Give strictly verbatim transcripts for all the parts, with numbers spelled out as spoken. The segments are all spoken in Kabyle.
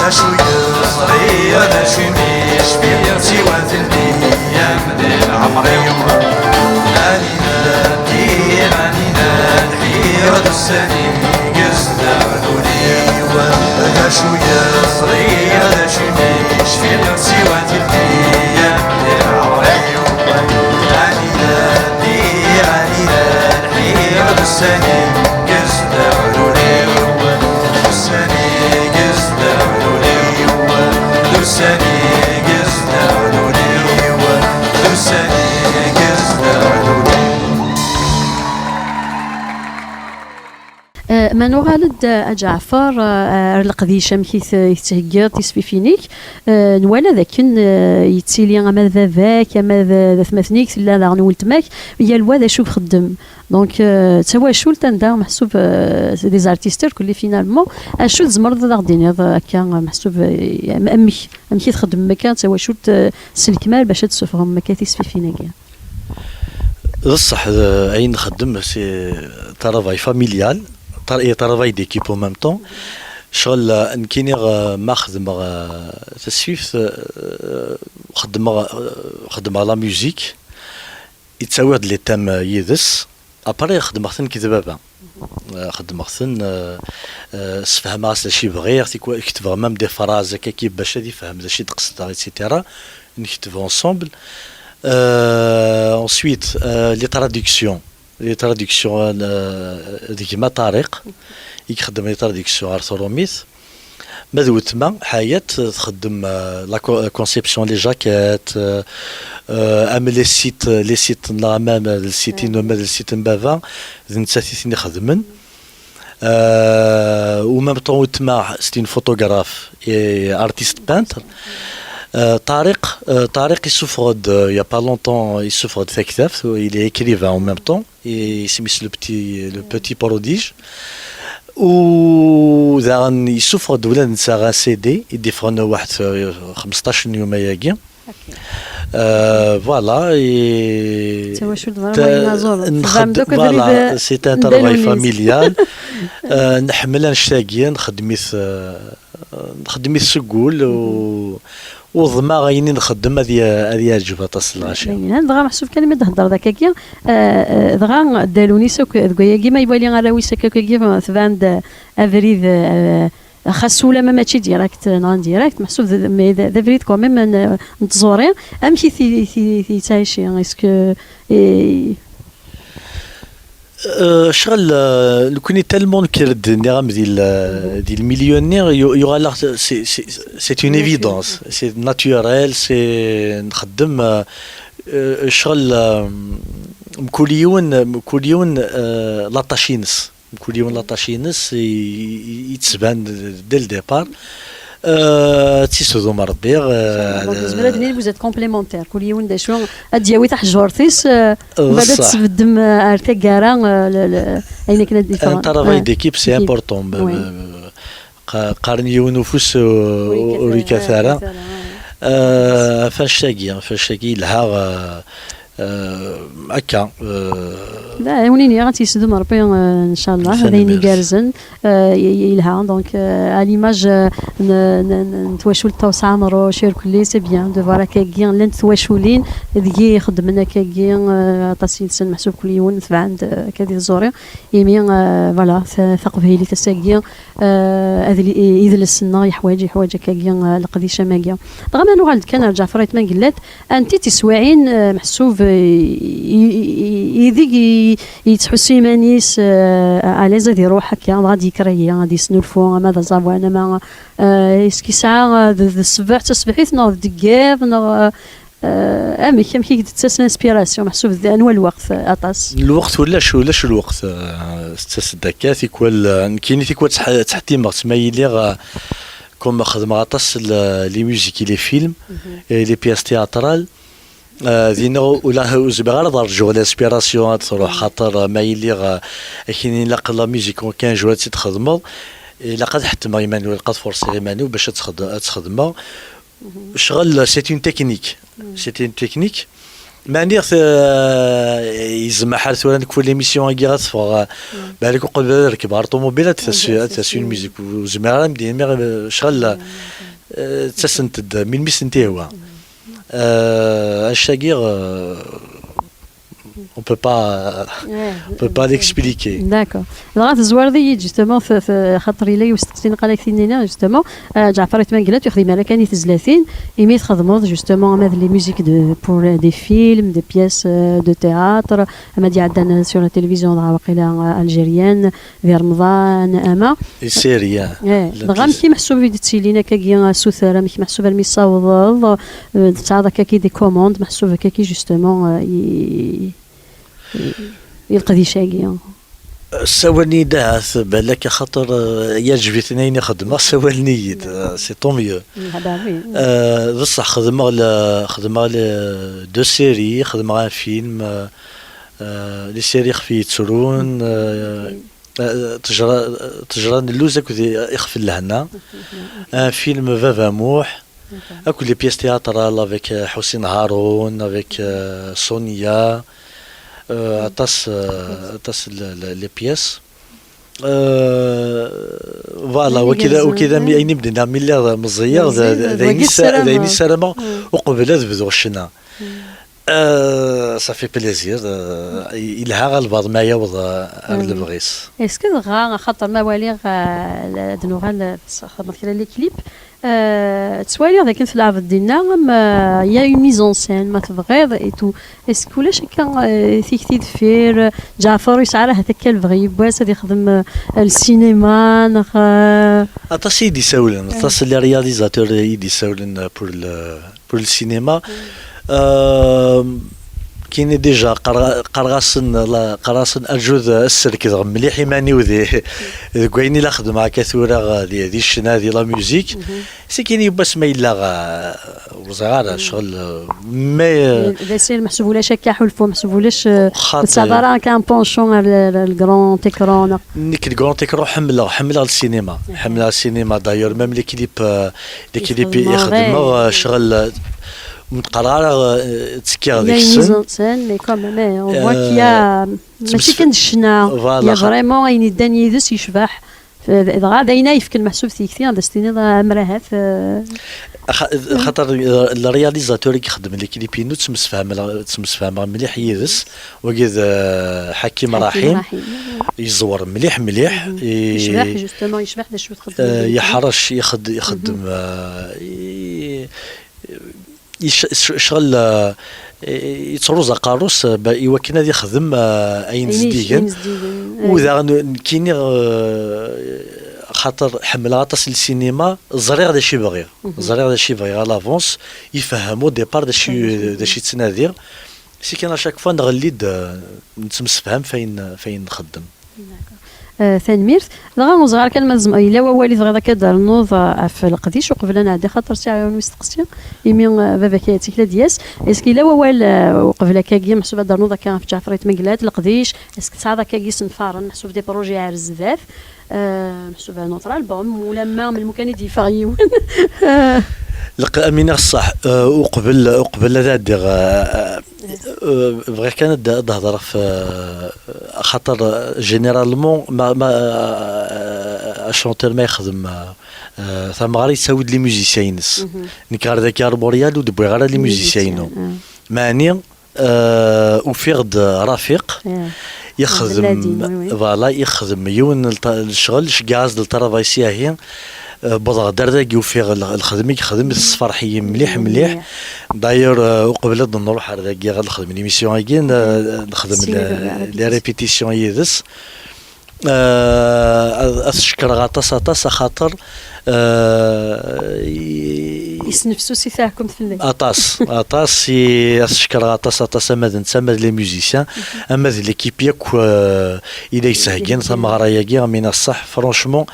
Acu yeẓriɣ d acu mi cfiɣ siwa telli-am di leɛmer-iw. Anida ddiɣ, anida lḥiɣ d ussan-ines d ul-iw. D acu yeẓriɣ d acu mi cfiɣ siwa telli-am di leɛmer-iw. Anida ddiɣ, anida lḥiɣ d ussan-ines d ul-iw. D ussan-ines d ul-iw. D ussan-ines d ul-iw. D ussan-ines d ul-iw. Eh, ma nuɣal-d, eh, a Ǧaɛfer, eh, ar leqdic, amek i t-, i tettheggiḍ tisfifin-ik? Eh, nwala d akken, eh, yettili ama d baba-k, ama d, d atmaten-ik, tella daɣen weltma-k, yal wa d acu ixeddem. Donc, eh, d tawacult anda, meḥsub, eh, des artistes, irkelli, finalement, acu tzemreḍ ad aɣ-d-tiniḍ, eh, akka, eh, meḥsub, eh, am-, amek, amek i txeddmem akka, d tawacult, eh, s lekmal bac ad d-tessufɣem akka tisfifin-agi? D ṣṣeḥ, d, ayen nxeddem, c'est travail familial, tra-, et travail d'équipe en même temps. Ccɣel, euh, nekkini, euh, ma xedmeɣ, euh, tasfift, euh, xedmeɣ, euh, xedmeɣ la musique, yettawi-d les thèmes, euh, yid-s. Après, xedmeɣ-ten nekk d baba. Euh, xedmeɣ-ten, euh, euh, sfehmeɣ-as d acu i bɣiɣ, tikwa-, ketbeɣ même des phrases akka ki bac ad ifhem d acu i d-qesdeɣ, et cetera. Nektebu ensemble. Euh, ensuite, euh, les traductions. Les traductions, euh, d gma Tariq i ixeddem les traductions ɣer trumit. Ma d weltma, Ḥayat, txeddem, euh, la co-, la conception, les jaquettes, euh, euh, am les sites, les sites n la même, le site inu, ma d le site n baba, d nettat i ten-ixedmen. Euh, en même temps, weltma, c'est une photographe et artiste peintre. Euh, Tariq, euh, Tariq, il souffre de, il y a pas longtemps, il souffre de taktaft, il est écrivain en même temps. Et c'est le petit, le petit prodige. U daɣen yessufeɣ-d ula d netta ɣer C D i d-iffɣen waḥed, euh, xmesṭac n yuma-agi. Euh, voilà, et c'est un travail familial. Euh, nḥemmel annect-agi, nxeddem-it, euh, nxeddem-it seg wul, u, uḍmeɣ ayen i nxeddem ad y-, ad yeɛǧeb aṭas n lɣaci. Yelhan, dɣa meḥsub kan mi d-thedreḍ akkagi, euh, euh, dɣa Dda Lewnis akk deg wayagi ma iwali arraw-is akkagi tban-d, euh, abrid, euh, xas ulama mačči direct, euh, neɣ indirect, meḥsub d, mais d, d abrid quand même n, n tẓuri. Amek i t-, i t-, i t-yettɛici? Est-ce que, eh, Euh, ccɣel, euh, nekkni tellement nekker-d, nniɣ-am di l-, di lmilyu-nni, yu-, yuɣal-aɣ, c'est, c'est, c'est une évidence, c'est naturel, c'est, nxeddem, euh, euh, ccɣel, euh, mkul yiwen, mkul yiwen, euh, la tâche-ines. Mkul yiwen la tâche-ines i, i, i yettban dès le départ. Euh, d tisdum Rebbi, euh, donc, nezmer ad nini, vous êtes complémentaires. Kul yiwen d acu, ad d-yawi taḥjurt-is, euh, euh, mbeɛd ad tesbeddem, euh, ar taggara, euh, le, le, ayen akken ad d-iffeɣ. Un travail d'équipe, c'est important. Qa-, qqaren yiwen ufus, euh, ur yekkat ara. Euh, ɣef annect-agi, ɣef annect-agi yelha, euh, Euh, akka, euh, d aɛiwen-nni ad tt-yesdum Rebbi, euh, ncallah, d ayen igerrzen, euh, y-, y-, yelha. Donc, euh, à l'image, euh, n, n, n, n twacult Ṭawes Ɛemruc, irkelli, c'est bien de voir akkagi, llant twaculin deg-i ixeddmen akkagi, euh, aṭas yid-sen, meḥsub kul yiwen tebɛen-d, euh, akka di tẓuri. Imi, euh, voilà, ta-, taqbaylit ass-agi, euh, adli-, idles-nneɣ yeḥwaǧ, yeḥwaǧ akkagi, euh, leqdic am agi. Dɣa ma nuɣal-d kan ar Ǧaɛfer Ayt Mengellat, anti tiswiɛin, eh, meḥsub, eh, i, i, i, ideg i, yettḥussu iman-is, eh, à l'aise ad iruḥ akka, dɣa ad yekker-iyi, ad yesnulfu, ama d aẓawan, ama, eh, est-ce que yesɛa, eh, d, d ssbeḥ, d taṣebḥit, neɣ d deg yiḍ, neɣ, eh, amek, amek i k-d-tettas l'inspiration, meḥsub d anwa lweqt, eh, aṭas? Lweqt ulac, ulac lweqt, eh, tettas-d akka, tikwal, eh, nekkini tikwal ttḥ-, ttḥettimeɣ-tt ma yiliɣ, eh, comme xedmeɣ aṭas l-, les musiques et les films, et les pièces théâtrales. Euh, dinna ula ur zmireɣ ara ad rǧuɣ l'inspiration ad truḥ, xaṭer, euh, ma yiliɣ, euh, akken ilaq la musique en quinze jours ad tt-id-xedmeḍ, ilaq ad ḥettmeɣ iman-iw, ilaq ad forṣiɣ iman-iw bac ad tt-xed-, ad tt-xedmeɣ. Ccɣel, c'est une technique. C'est une technique. Meɛniɣ, eh, yezmer ḥal tura nekk ur l'émission-agi ad teffeɣ, eh, balak uqbel ad rekbeɣ ar ṭumubil ad tas-, ad tas une musique. Ur zmireɣ ara ad m-d-iniɣ, eh, ccɣel, eh, ttasent-d melmi sent-ihwa. Eh, annect-agi, eh, on peut pas, on peut pas l'expliquer. D'accord. Dɣa tezwareḍ-iyi-d, justement, f-, f-, xaṭer yella yiwet n tseqsi niqal ad ak-t-id-nini, justement, eh, Ǧeɛfer At Mengellat ur yexdim ara kan i tezlatin, imi txedmeḍ, justement, ama d les musiques de, pour, euh, des films, des pièces, euh, de théâtre, ama d-iɛeddan sur la télévision, dɣa waqila, euh, algérienne, di Remḍan, ama. Les séries, ah. Eh, dɣa amek i meḥsub i d-ttilin akkagi asuter, amek meḥsub armi tessawḍeḍ, eh, tesɛiḍ akkagi des commandes, meḥsub akkagi, justement, eh, i, i, i leqdic-agi? Ssawalen-iyi-d ahat, balak axaṭer, eh, yeɛǧeb-iten ayen i xeddmeɣ, ssawalen-iyi-d, eh, c'est tant mieux. Ah, bah oui. Eh, d ṣṣeḥ, xedmeɣ le, xedmeɣ le, deux séries, xedmeɣ un film, eh, eh, les séries ixef yettrun, eh, eh, ttejra, ttejra n lluz akked ixef n lehna, un film Baba Muḥ, d'accord, akked les pièces théâtrales avec, euh, Houssine Haroun, avec, euh, Sonia, euh, aṭas, euh, aṭas le, le, les pièces. Euh, voilà, ayen wagi d, igerrzen, wagi d am-, ayen i m-d-nniɣ mi lliɣ meẓẓiyeɣ, d, d, d ayen i ssa-, d ayen i ssarameɣ uqbel ad bduɣ ccna. Euh, ça fait plaisir, euh, yelha ɣalbeɣ ma yaweḍ, euh, ar lebɣi-s. Est-ce que dɣa, axaṭer ma waliɣ, euh, ad nuɣal, euh, txedmeḍ kra n les clips, euh, ttwaliɣ dakken tleɛbeḍ dinna, am, euh, il y a une mise en scène, ma tebɣiḍ, et tout. Est-ce que ulac akka, euh, tikti deffir, euh, Ǧeɛfer ur yesɛi ara ahat akka lebɣi yiwwas ad yexdem, euh, le cinéma, neɣ, euh, aṭas i yi-d-isawlen, aṭas n les réalisateurs i yi-d-isawlen, euh, pour le, pour le cinéma. Euh, kini déjà qqar-, qqareɣ-asen, la, qqareɣ-asen arju ad sserkdeɣ mliḥ iman-iw di, deg wayen i la xedmeɣ akka tura, di, di ccna, di la musique. Si kini yiwwas ma yella, euh, ur ẓriɣ ara, ccɣel, euh, mais, euh, d asirem, meḥsub ulac akka aḥulfu, meḥsub ulac, euh, ur tesɛiḍ ara akka un penchant ar le, le, le grand écran, neɣ? Nekk le grand écran ḥemmleɣ, ḥemmleɣ le cinéma. Ḥemmleɣ le cinéma, d'ailleurs, même les clips, euh, les clips i xedmeɣ, euh, ccɣel, euh, ur qqareɣ ara, euh, ttekkiɣ deg-sen. Il y a une mise en scène, mais quand même, eh, on voit qu'il y a, euh, mačči kan d ccna, voilà, il y a vraiment ayen yeddan yid-s yecbeḥ. Dɣa d ayen ay yefken meḥsub tikti, ad as-tiniḍ, ah, amer ahat, eh, axa-, xaṭer, eh, le réalisateur i ixeddmen les clips-inu, ttemsefhameɣ, ttemsefhameɣ mliḥ yid-s. Wagi d, eh, Ḥakim Ṛaḥim. Ṛaḥim. Yeẓwer mliḥ, mliḥ. Yecbeḥ, justement, yecbeḥ d acu txeddem. Eh, yeḥṛec, ixed-, ixeddem, eh, i-, Yec-, c-, ccɣel, eh, yettruẓ aqerru-s, eh, ba-, i wakken ad ixdem, eh, ayen zeddigen. U daɣen nekkini, eh, xaṭer ḥemmleɣ aṭas le cinéma, ẓriɣ d acu i bɣiɣ. Ẓriɣ d acu i bɣiɣ à l'avance, ifehhem au départ d acu, d acu i ttnadiɣ. Si kan à chaque fois nɣelli-d, eh, nettemsefham f ayen, f ayen nxeddem. D'accord. Euh, tanemmirt. Dɣa ur ẓriɣ kan ma tzem-, yella wawal i tebɣiḍ akka d-ternuḍ, euh, ɣef leqdic uqbel ad nɛeddi, xaṭer sɛiɣ yiwen n usteqsi, imi, euh, baba-k ad tt-ikla d-yas. Est-ce que yella wawal, euh, uqbel akkagi, meḥsub ad d-ternuḍ akka ɣef Ǧeɛfer At Mengellat, leqdic, est-ce que tesɛiḍ akkagi isenfaren, meḥsub des projets ar zdat, euh, meḥsub un autre album, ulamma melmi kan i d-yeffeɣ yiwen? Leq-, am iniɣ ṣṣeḥ, euh, uqbel, uqbel ad ɛeddiɣ, euh, Euh, bɣiɣ kan ad, ad hedreɣ f, euh, axaṭer, euh, généralement, ma, ma, euh, achanteur ma yexdem, euh, euh, tameɣra, yettawi-d les musiciens-ines. Nekk ɣer dagi ar Montréal ur d-wwiɣ ara les musiciens-inu. Meɛni, euh, ufiɣ-d Rafiq, ixdem, voilà, ixdem yiwen n lta-, lecɣel, ceggeɛ-as-d le travail si ahi, Euh, wwḍeɣ-d ar dagi, ufiɣ l-, lxedma i yexdem tessefreḥ-iyi mliḥ, mliḥ. D'ailleurs, euh, uqbel ad nruḥ ar dagi ad nexdem l'émission-agi, n-, euh, nexdem les répétitions yid-s. Euh, ad, ad t-cekkreɣ aṭas, aṭas, axaṭer, euh, i-, yesnefsus i taɛkemt fell-ak. Aṭas, aṭas, i, ad t-cekkreɣ aṭas, aṭas, ama d netta, ama d les musiciens, ama d l'équipe yakk, euh, i la yettheggin tameɣra-agi, am iniɣ ṣṣeḥ, franchement,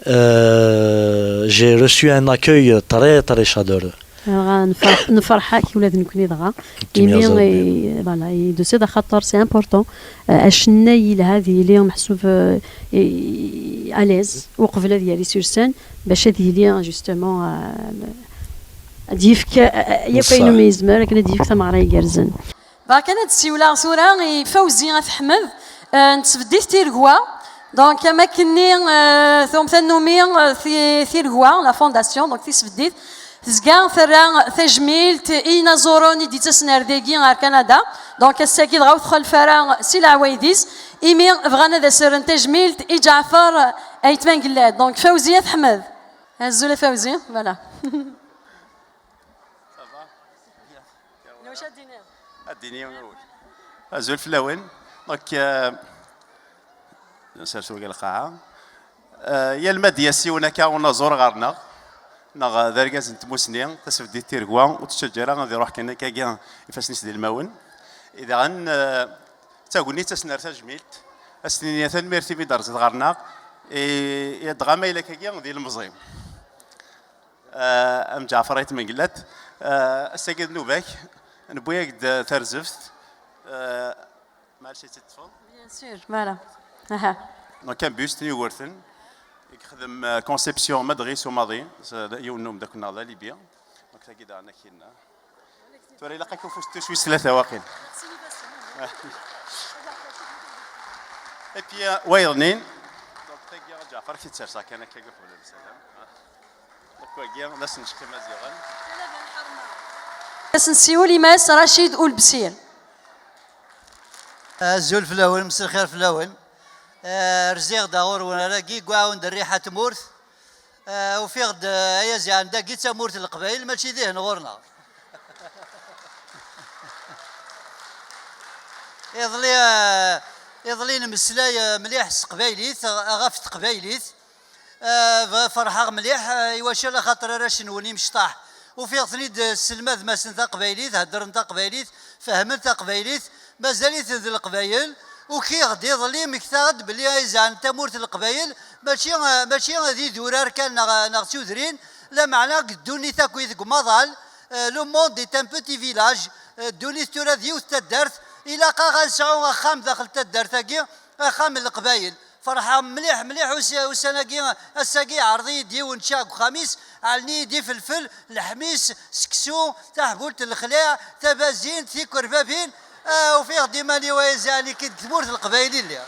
Euh, j'ai reçu un accueil très, très chaleureux. Dɣa nferḥ-, nferḥ-ak ula d nekkni dɣa. Imi, eh, voilà, i d-tusiḍ axaṭer c'est important. Eh, acennay yelha ad yili meḥsub, eh, i-, à l'aise, uqbel ad yali sur scène, bac ad yili, justement, eh, ad yefk, eh, eh, yakk ayen umi yezmer, akken ad yefk tameɣra igerrzen. Bɣiɣ kan ad d-ssiwleɣ tura i Fawzi At Ḥmed, euh, n tesbeddit Tiregwa. Donc, am akken-nni, euh, tuɣem tannumi, euh, ti-, Tiregwa, la fondation, donc tisbeddit, tezga terra tajmilt i yinaẓuren i d-yettasen ar dagi, ar Kanada. Donc, ass-agi dɣa ur txellef ara si leɛwayed-is, imi bɣan ad as-rren tajmilt i Ǧaɛfar Ayt Mengellat. Donc, Fawzi At Ḥmed. Azul a Fawzi, voilà. Ça va ? Bien. Bien. Wacu ad d-tiniḍ ? Ad d-tiniḍ. Azul fell-awen. Donc, euh, nsers ugar lqaɛa. Euh, yal ma d-yas yiwen akka unaẓur ɣer-neɣ, neɣ d argaz n tmusni, tasbeddit Tiregwa, ur tettaǧǧa ara ad iruḥ kan akkagi ifassen-is d ilmawen. I daɣen, euh, d tagnit ad s-nerr tajmilt, ad s-nini tanemmirt imi d-terziḍ ɣer-neɣ, i, i dɣa ma yella akkagi d ilemẓi. Ah, am Ǧaɛfar Ayt Mengellat, ah, ass-agi d nnuba-k, newwi-yak-d tarzeft, ah, ma ad tt-teṭṭfeḍ. Bien sûr, voilà. Aha. Donc, un buste n Yugurten, i yexdem, ah, Conception Madris Umadi, s-, yiwen n umeddakel-nneɣ d Alibi. Donc, tagi daɣen akkin-nneɣ. Tura ilaq-ak ufus tuswist tlata waqil. Et puis, euh, wayeḍnin. Donc, tagi, Ǧaɛfar, ad t-id-serseɣ kan akka, qbel ad nsalem. Donc, wagi, d asenǧeq imaziɣen. Ad as-nsiwel i Mass Racid Ulebsir. Azul fell-awen, mselxir fell-awen. Eh, rziɣ-d ɣur-wen ar-agi, gguɣ-awen-d rriḥa n tmurt. Eh, ufiɣ-d, eh, ayaziɛen dagi d tamurt n Leqbayel, mačči dihin ɣur-neɣ. Iḍelli, eh, iḍelli nemmeslay, eh, mliḥ s teqbaylit, eh, ɣef teqbaylit. Eh, b-, ferḥeɣ mliḥ, eh, i wacu? Ala xaṭer arrac-nwen imecṭaḥ, ufiɣ-ten-id, eh, sselmaden-asen taqbaylit, heddren taqbaylit, fehmen taqbaylit, mazal-iten d Leqbayel. Ukiɣ-d iḍelli, mmektaɣ-d belli ay zɛan tamurt n Leqbayel, mačči, eh, mačči d idurar kan neɣ, neɣ d tudrin, lameɛna deg ddunit akk i deg umaḍal, eh, le monde est un petit village, eh, ddunit tura d yiwet taddart, ilaq-aɣ ad nesɛu axxam daxel taddart-agi, axxam n Leqbayel. Ferḥeɣ mliḥ, mliḥ us-, ussan-agi, ass-agi iɛreḍ-iyi-d yiwen ččiɣ deg uxxam-is, ɛellen-iyi-d ifelfel, leḥmis, seksu, taḥbult n lexliɛ, tabazint, tikerbabin. Ah, ufiɣ-d iman-iw ay zɛan-ik deg tmurt n Leqbayel i lliɣ.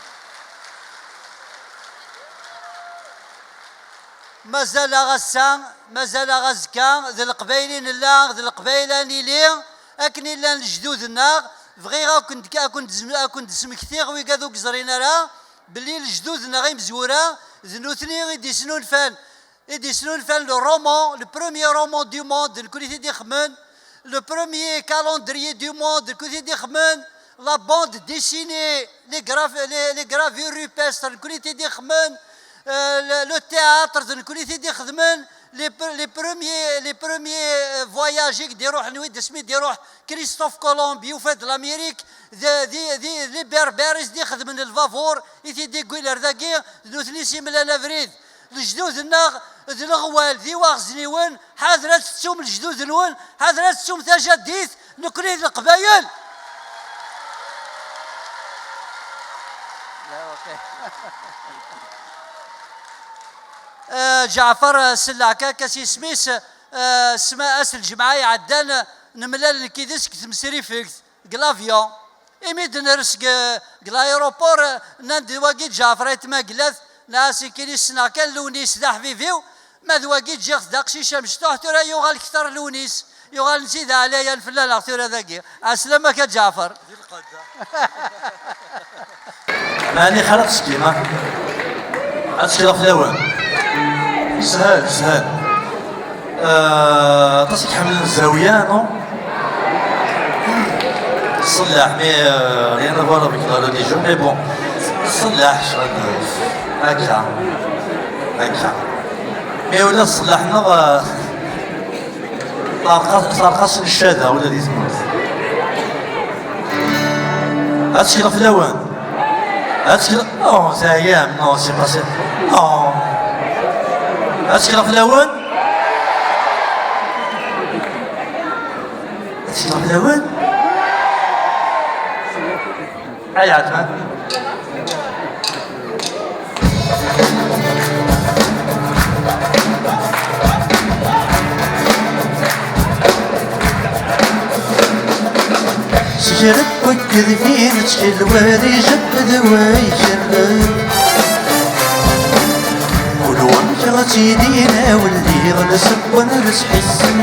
Mazal-aɣ ass-a, mazal-aɣ azekka, d Leqbayel i nella, d Leqbayel ad nili, akken i llan lejdud-nneɣ. Bɣiɣ ad kent-, ad kent-, ad kent-smektiɣ wigad ur yeẓrin ara, belli lejdud-nneɣ imezwura, d nutni i d-isnulfan, i d-isnulfan le roman, le premier roman du monde, d nekkni i t-id-ixemmen, le premier calendrier du monde, d nekkni i t-id-ixemmen, la bande dessinée, les graf-, les, les gravures rupestres, d nekkni i t-id-ixemmen, euh, le, le théâtre, d nekkni i t-id-ixedmen, les, pr-, les premiers, les premiers, euh, voyages i d-iruḥen, wi d asmi d-iruḥ Christophe Colomb, yufa-d l'Amérique, d, d, d, les Berbères i s-d-ixedmen lbabur, i t-id-iwwin ar dagi, d nutni i s-imlan abrid. Lejdud-nneɣ d leɣwal, d iwaɣezniwen, ḥader ad tettum lejdud-nwen, ḥader ad tettum tajaddit, nekkni d Leqbayel. Eh, Ǧaɛfar, eh, selleɣ kan akka s yisem-is, eh, sma-, ass n lǧemɛa iɛeddan, eh, nemlal nekk yid-s deg tmesrifegt, deg l'avion. Imi d-nres deg, deg l'aéroport, eh, nnan-d wagi d Ǧaɛfar Ayt Mengellat, nniɣ-as nekkini ssneɣ kan Lewnis d aḥbib-iw, ma d wagi ǧǧiɣ-t d aqcic amecṭuḥ, tura yuɣal kter Lewnis. Yuɣal netta d aɛlayan fell-aneɣ tura dagi. Ɛeslama-k a Ǧaɛfar. Di lqedd. Meɛni xir ad tseggim, ha? Ad sekreɣ fell-awen. Shel, shel. Euh, aṭas i iḥemmlen Zawiya, non? Ṣṣellaḥ, mais, euh, rien à voir avec la religion, mais bon. Ṣṣellaḥ, akka, akka. Mais ula d ṣṣellaḥ-nneɣ, euh, Terqa-, terqa-sen ccada ula di tmurt. Ad tekleɣ fell-awen. Ad tekleɣ, non, teɛyam, non, c'est pas ça. Non. Ad tekleɣ fell-awen. Ad tekleɣ fell-awen. Ay Ɛetman. Si Kra n wakked mi nettkel wad ijebbed wa ikemmel. Kul wamek ɣ-tt-id-inawel diɣ nsewwen resḥ-isen.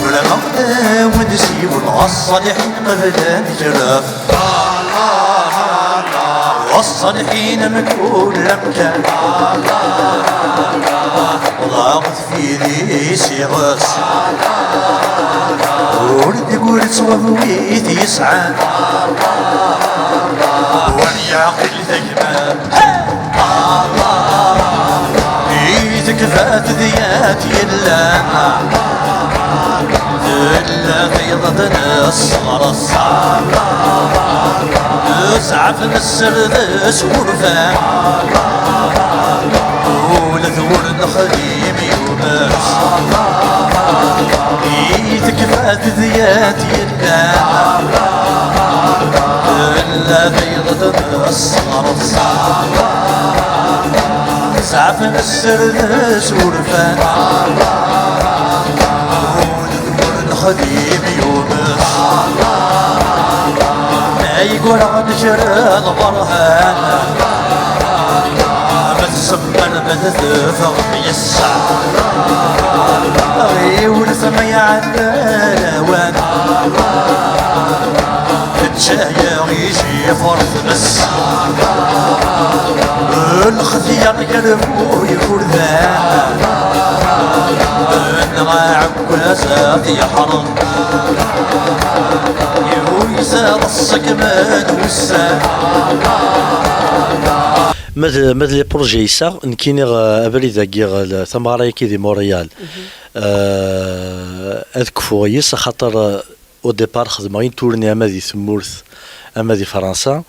Ulama d-awen-d siwel ɣas ṣaliḥin qeblen kra. Ɣas ṣaliḥin mkul amkan. Ḍaɣet fid-is iɣes. Ur d-gurett wawit yesɛan. Wan yeɛqil tagmat. I tekfa tedyat yellan. Tella tiyeḍ n ṣṣɣres. Zɛef n sser d s wurfan. Ula d wur nexdim yumes. I tekfa tedyat yellan. Tella tiyeḍ n ṣṣɣres. Zɛef n sser d s wurfan. Ula d wur nexdim yumes. Ay guraɣ nekr lberhan. Ma tzemmer ma teffeɣ yes-s. Ɣiwlet ma iɛedda lawan. Teǧǧa-yaɣ ijifur tmes. Lxedya n yerbu ikurdan. Nɣa aɛekkaz ad yeḥrem. Yuyza d ṣṣegm n wussan. Ma d, ma d les projets-a, nekkini, eh, abrid-agi, eh, tameɣra-agi di Montréal, eh, ad kfuɣ yes, axaṭer, eh, au départ xedmeɣ une tournée ama di tmurt, ama di Fransa.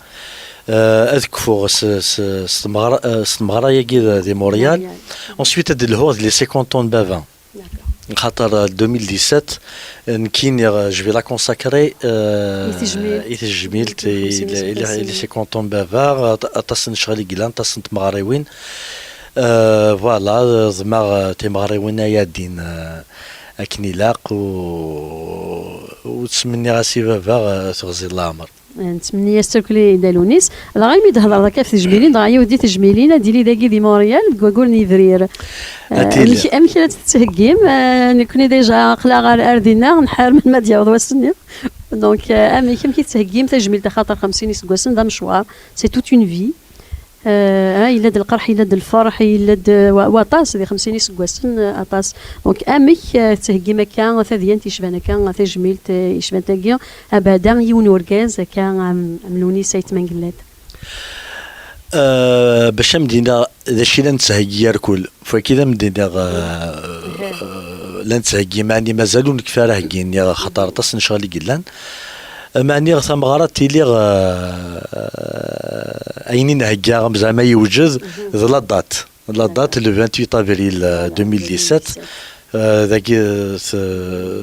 Eh, ad kfuɣ s, s, s tmeɣra, eh, s tmeɣra-agi di, di Montréal. Montréal. Ensuite, ad d-lhuɣ d les cinquante ans n baba. D'accord. Xaṭer, euh, deux mille dix-sept, euh, nekkini, euh, je vais la consacrer, euh, I tejmilt. I tejmilt, i, i, i les cinquante ans n baba, at-, aṭas n ccɣel i yellan, aṭas n tmeɣriwin. Euh, voilà, euh, ḍmeɣ, euh, timeɣriwin ay ɛeddin, euh, akken ilaq, u, u ttmenniɣ-as i baba, euh, teɣzi n leɛmer. Nettmenni-as akk i Dda Lunis. Dɣa imi d-hedreḍ akka ɣef tejmilin, dɣa yiwet di tejmilin ad d-tili dagi di Montréal deg waggur n yebrir. Ad tili. Eh, amek, amek i la tt-tettheggim? Eh, nekkni déjà aql-aɣ ar, ar dinna, nḥar melmi ad d-yaweḍ wass-nni. Donc, eh, amek, amek i tettheggim tajmilt, axaṭer xemsin iseggasen d amecwar, c'est toute une vie. Eh, ah, yella-d lqerḥ, yella-d lferḥ, yella-d, eh, wa-, waṭas, di xemsin iseggasen, eh, aṭas. Donc, amek, eh, tettheggim akka tadyant yecban akka tajmilt, eh, yecban tagi, abada yiwen urgaz akka am, am Lunis Ayt Mengellat? Eh, bac am d-iniɣ d acu i la nettheggi irkul. F wakki d am d-iniɣ, eh, eh, la nettheggi, meɛni mazal ur nekfi ara heggi-nni, axaṭer aṭas n ccɣel i yellan. Meɛni tameɣra tili, eh, ayen i nhegga, zeɛma yewjed, d la date. La date, le vingt-huit avril, euh, deux mille dix-sept. Euh, dagi, euh, s-,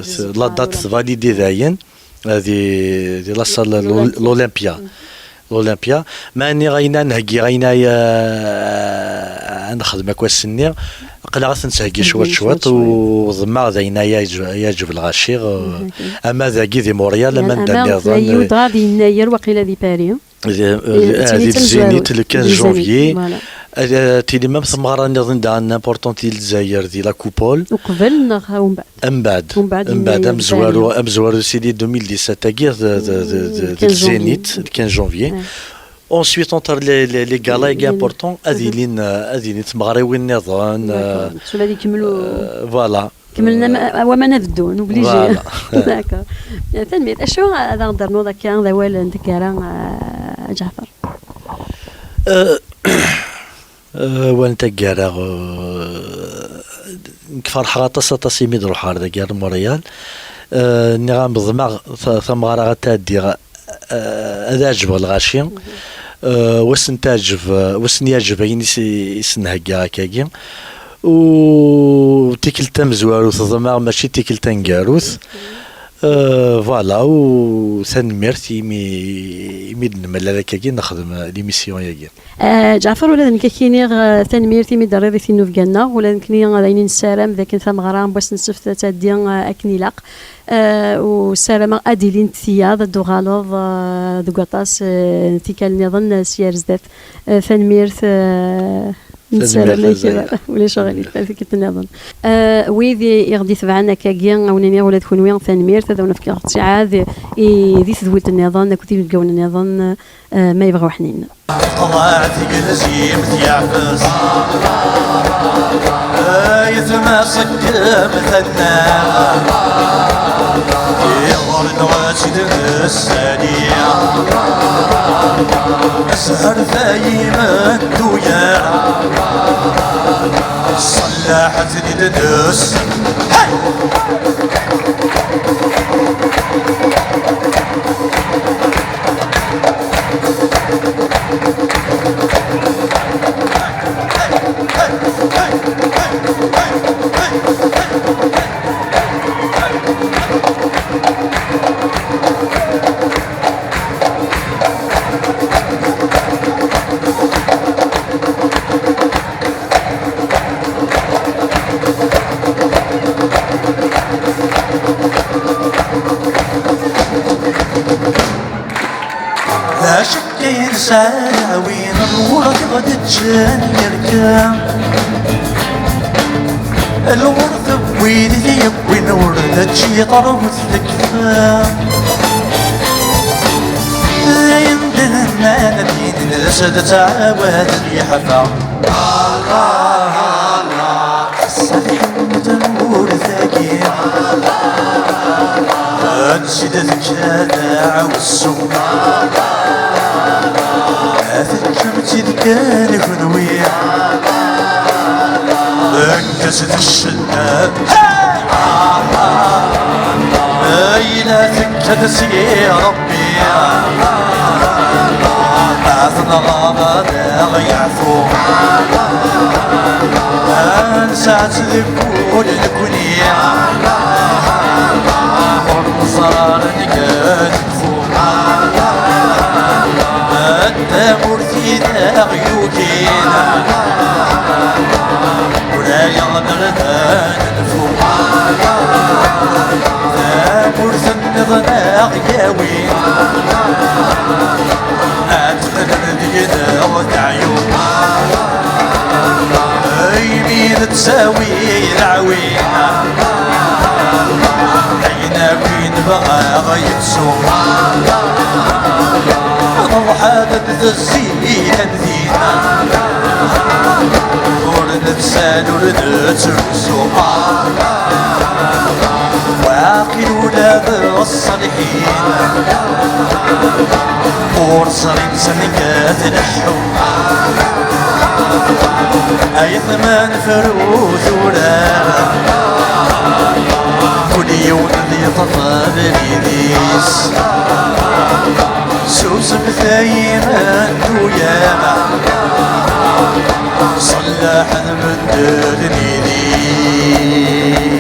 s-, la date tvalidi dayen, euh, di, di la salle l'Ol-, l'Olympia. L'Olympia. Meɛni ɣayna nheggi, ɣayna, euh, ad nexdem akk ass-nni. Aql-aɣ ad t-nettheggi cwiṭ cwiṭ, u ḍemmeɣ d ayen ay yeɛǧeb lɣaci, euh, ama dagi di Montréal, ama anda nniḍen, yiwet ɣad yennayer waqila di Paris. Di, eh, di Zénith, le quinze janvier. Voilà. Eh, tili même tameɣra nniḍen daɣen importante di Lezzayer, di la Coupole. Uqbel neɣ umbeɛd? Umbeɛd. Umbeɛd, yennayer, amezwaru, amezwaru sidi deux mille dix-sept agi, de, de, de, de, de Zénith, le quinze janvier. Ensuite, entre les, les, les galas importants, ad ilin, eh, ad ilin tmeɣriwin nniḍen, eh, voilà. Kemmlen am-, waman ad ddun, obligé. Voilà. D'accord. Tanemmirt. Acu ad aɣ-d-ternuḍ akka d awal n taggara, a Ǧaɛfer? Euh, euh, awal n taggara, euh, nekk ferḥeɣ aṭas, aṭas imi d-ruḥeɣ ar dagi ar Montréal. Euh, nniɣ-am ḍmeɣ ta-, tameɣra ad tɛeddi, eh, ad ɛejbeɣ lɣaci. Eh, wa sen-teɛǧeb, eh, wa sen-yeɛǧeb ayen i s-, i sen-heggaɣ akkagi. U tikkelt tamezwarut, ḍemmeɣ mačči tikkelt taneggarut. Euh, voilà, u tanemmirt imi, imi d-nemlal akkagi nexdem l'émission-agi. Euh, Ǧaɛfer, ula d nekk ad k-iniɣ, euh, tanemmirt imi d-terriḍ i tinnubga-nneɣ. Ula d nekkni d ayen i nessaram d akken tameɣra n wass n ssebt ad tɛeddi, euh, akken ilaq. Euh, u ssarameɣ ad d-ilint tiyaḍ, ad d-tuɣaleḍ, euh, deg waṭas, euh, n tikkal nniḍen, euh, s yar zdat. Euh, tanemmirt, euh, Nessaram-ak ulac aɣilif ar tikkelt nniḍen. Euh, wid i, i ɣ-d-itebɛen akkagi, a wen-iniɣ ula d kunwi tanemmirt, ad wen-fkeɣ ttiɛad i, di tedwilt nniḍen akked inebgawen nniḍen, euh, ma yebɣa uḥnin. Ṭṭleɛ tigelzimt yeɛfes, ay tmaṣekkem tanna, iɣer nɣa-tt-id nessali. Sher tayim tuyar, ṣellaḥ-ten-id dus. Hey! D acu akka i nesɛa d aɛwin, lwert i ɣ-d-ǧǧan yerka? Lwert n wid i t-yewwin ur d ačči yeṭrut tekfa. D ayen d-nennan ad yinin d as-d-ttɛawad yeḥfa. Ass-a tḥemmel tamurt-agi, ansi d-tekka d aɛewsu. Teǧǧam-tt-id kan kenwi, nekk-as d ccedda. Ay la tekka-d si Rebbi, ad nɣaḍ ad aɣ-yeɛfu. Ad nesɛa-tt deg wul nekni, ur neẓra ara nekk ad nekfu. Tamurt i d aɣ-yugin, ula yaɣ-d ad nenfu. Tamurt nniḍen aɣ-yawin, ad teqleb deg-neɣ teɛyun. Imi nettawi dɛwin, ayen akk i nebɣa yefsu. Nḍeḥ-d tezzi kan dina, ur nettsal ur nettrusu. Waqil ula d ṣṣaliḥin ur ẓrin s anga tleḥḥu. Ayetma nefru tura, kul yiwen ad yeṭṭef abrid-is. Susem tayem n tuyam, ṣellaḥ d medden n yidis.